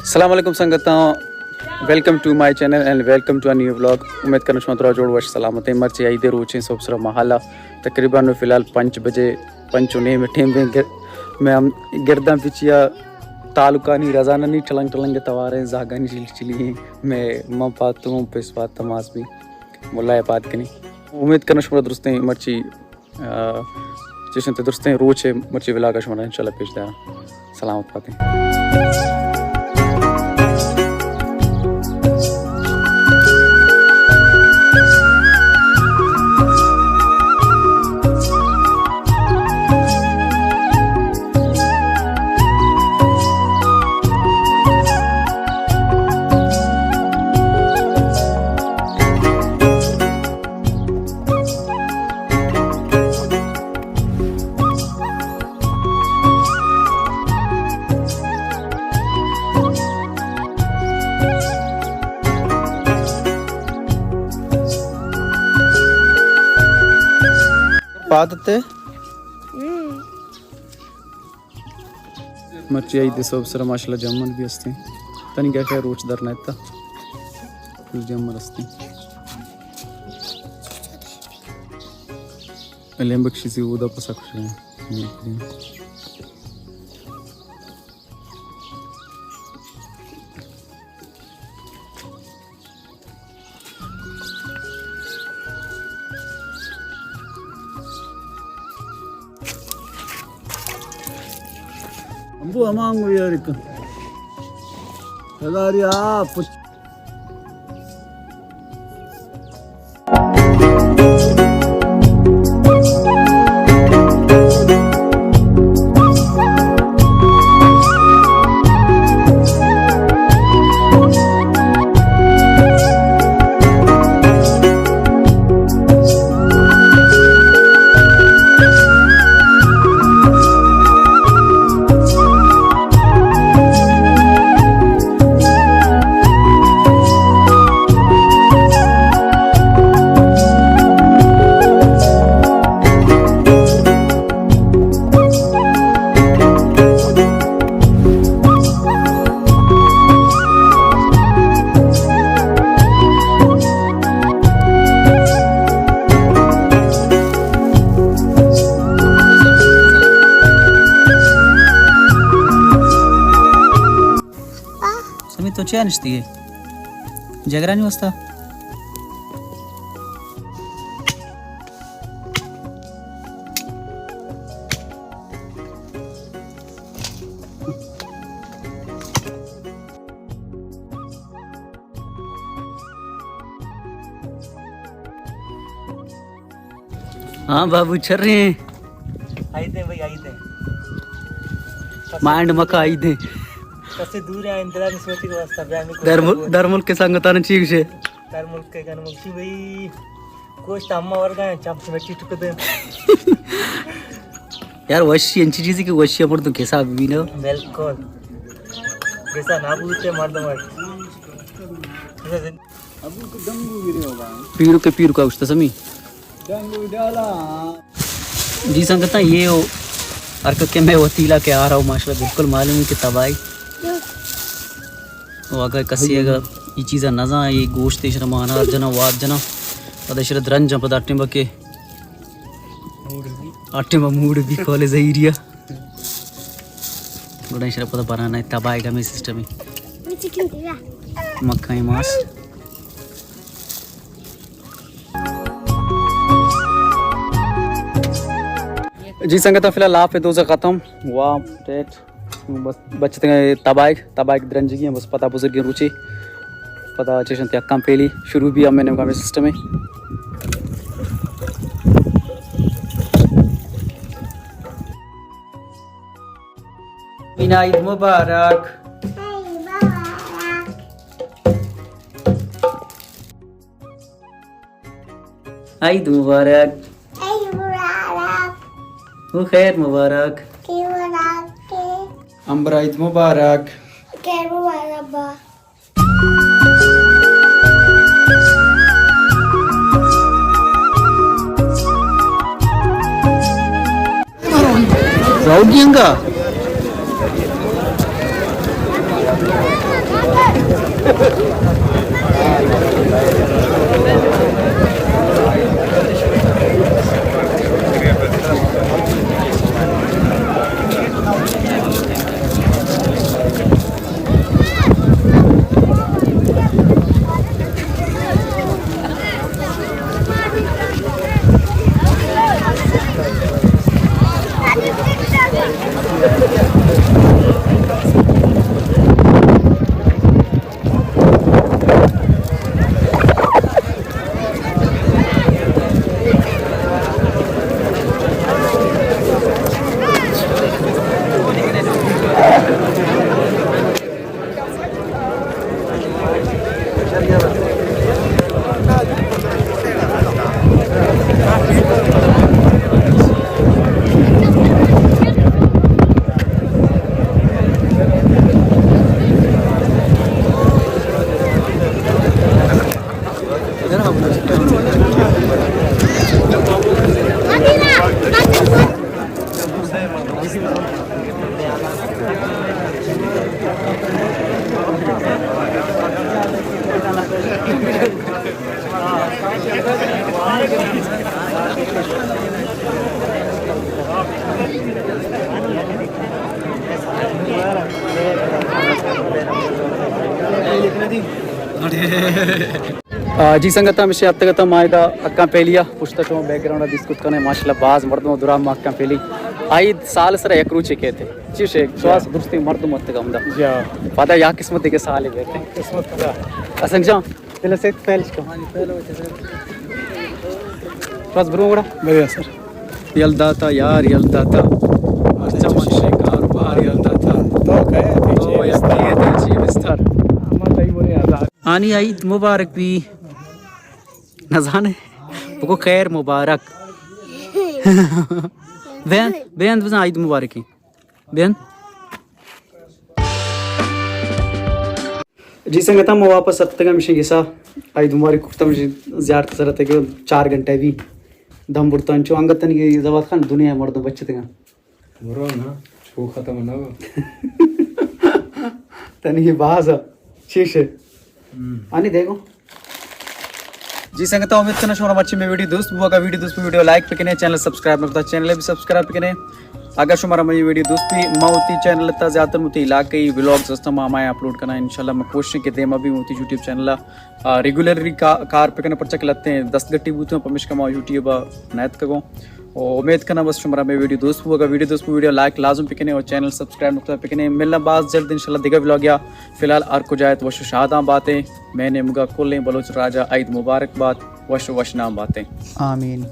السلام علیکم سنگتاں، welcome to my channel and welcome to a new vlog. امید کناں شما درا جوڑ وش سلامت ایں۔ مرچی عید روچیں، صبح سرا ماحلہ تقریباً فی الحال پنچ بجے، پنچ و نیم ٹیم بیں۔ گر-، میں ہم گرداں پچیا تعلقانی رضانانی ٹلنگ ٹلنگ تواریں، زاگانی چل چلی ہیں۔ میں من پاتوں، پس پات تماس بھی ملا پات کنی۔ امید کناں شما درستیں مرچی آ، چشیں تے درستیں روچے مرچی ولاگ ءَ شمارا انشاءاللہ پیش داراں۔ سلامت باتیں۔ پاد تے؟ مرچی عید ءِ سوب سرا ماشاءاللہ جمل بھی ہستیں۔ تنی کہ خیر روچ در نہ اتاں۔ جمل ہستیں۔ لیمب کشی سی اودا پسا کشی۔ امبو ہمانگو یار کن۔ ہزاری آ پچ۔ سمی، تو چیا نشتی ئے؟ جگرانی واسطہ؟ ہاں بابو، چر رہے ہیں۔ آئی دے بھائی، آئی دے۔ مائنڈ مکا آئی دے۔ کسے دور ہے، انتظار میں سوچی کے واسطہ بیان کو۔ در ملک، در ملک کے سنگتان چیک سے۔ در ملک کے گن ملکی بھائی۔ گوشت اما ورگا ہیں، چمچ میں ٹک دے۔ یار وشی انچی چیزی کہ وشی مردم کسا بھی نا۔ بالکل۔ کسا نہ بوتے مردم۔ پیرو کے پیرو کا اشتا سمی۔ جی سنگتاں، یہ ہو ہر کہ میں وتیلا کے آ رہا ہوں، ماشاءاللہ بالکل معلوم ہے کہ تباہی۔ و اگر کسی اگر یہ چیزا نہ زان، یہ گوشت اشرا مانار جنا، واد جنا، پدا اشرا درنجا پدا اٹھیں بکے۔ اٹھیں با موڈ بھی کھولے زہیریا۔ گڑا اشرا پدا بنانا ہے تباہی کا میں سسٹم ہے۔ مکھائی ماس۔ جی سنگتاں، فی الحال لاپ دوزہ ختم۔ واہ، ٹیٹ۔ بس بچتگیں تباہی، تباہی درنجگی ہیں، بس پدا بزرگیں روچی۔ پدا چشن تے اکام پیلی شروع بھی ہمیں نمکا میں سسٹم ہے۔ مینا عید مبارک۔ عید مبارک۔ عید مبارک۔ و خیر مبارک۔ خیر مبارک۔ امبر عید مبارک۔ خیر مبارک با۔ راؤ گینگا۔ آ، جی سنگتاں، ہمیشہ اتکگ اتاں ما ادا حقاں پہلی ءَ، پشت ءَ شما بیک گراؤنڈ ءَ دیست کت کنے، ماشاءاللہ باز مردم درا ما حقاں پہلی۔ عید سال سر یک روچے کیت۔ چی شے، جی۔ شواز درستیں مردم اتکگ ہمدا۔ جی۔ پدا یا قسمت دیگہ سالے بیت۔ قسمت پدا۔ حسن جان، دل سے پہل کو۔ شواز برو گڑا۔ بڑھیا سر۔ یل داتا یار، یل داتا۔ مرچاں من شے کاروبار یل داتا۔ تو کئے تئی تو چے یکی بستر؟ تئی چے بستر؟ ہما تئی بنے آزاد۔ آنی عید مبارک بی۔ نزانے؟ بگو خیر مبارک۔ بین، بین بزن عید مبارکی۔ بین۔ جی سنگتاں، ما واپس اتکگاں مشیں گسا۔ عید مبارک کرتم جی، زیارت سر اتکگاں، چار گھنٹہ بی دم برتاں۔ انچو انگت تنگی زوات خان دنیا مردم بچتگاں۔ برو نا، چو ختم نہ ہو۔ تنگی باز چیش ہے۔ ہم۔ آنی دیکھو۔ جی سنگتاں، امید کناں شمارا مرچی میں ویڈیو دوست بو۔ اگر ویڈیو دوست بو، ویڈیو لائک بکنے، چینل سبسکرائب نہ کتا، چینل بھی سبسکرائب بکنے۔ اگر شمارا میں ویڈیو دوست بی، ما وتی چینل تا زیادہ تر وتی علاقائی ولاگز ہستاں، ما ہمائیں اپلوڈ کناں۔ انشاءاللہ میں کوشش کہ دیما بھی وتی یوٹیوب چینل آ، ریگولرلی کا-، کار پہ کنے، پرچہ کہ لہتیں دست گٹی بوتوں، پمیشکا ما یوٹیوب ءَ نیتکگوں۔ او امید کناں بس شمارا میں ویڈیو دوست بو۔ اگر ویڈیو دوست بو، ویڈیو لائک لازم پہ کنے اور چینل سبسکرائب نقطہ پہ کنے۔ ملنا باز جلد انشاءاللہ دیگہ ولاگ یا۔ فی الحال ہر کجا ات وش و شاداں باتیں۔ میں نیمگا کلیں بلوچ راجا عید مبارک بات، وش و وش نام باتیں۔ آمین۔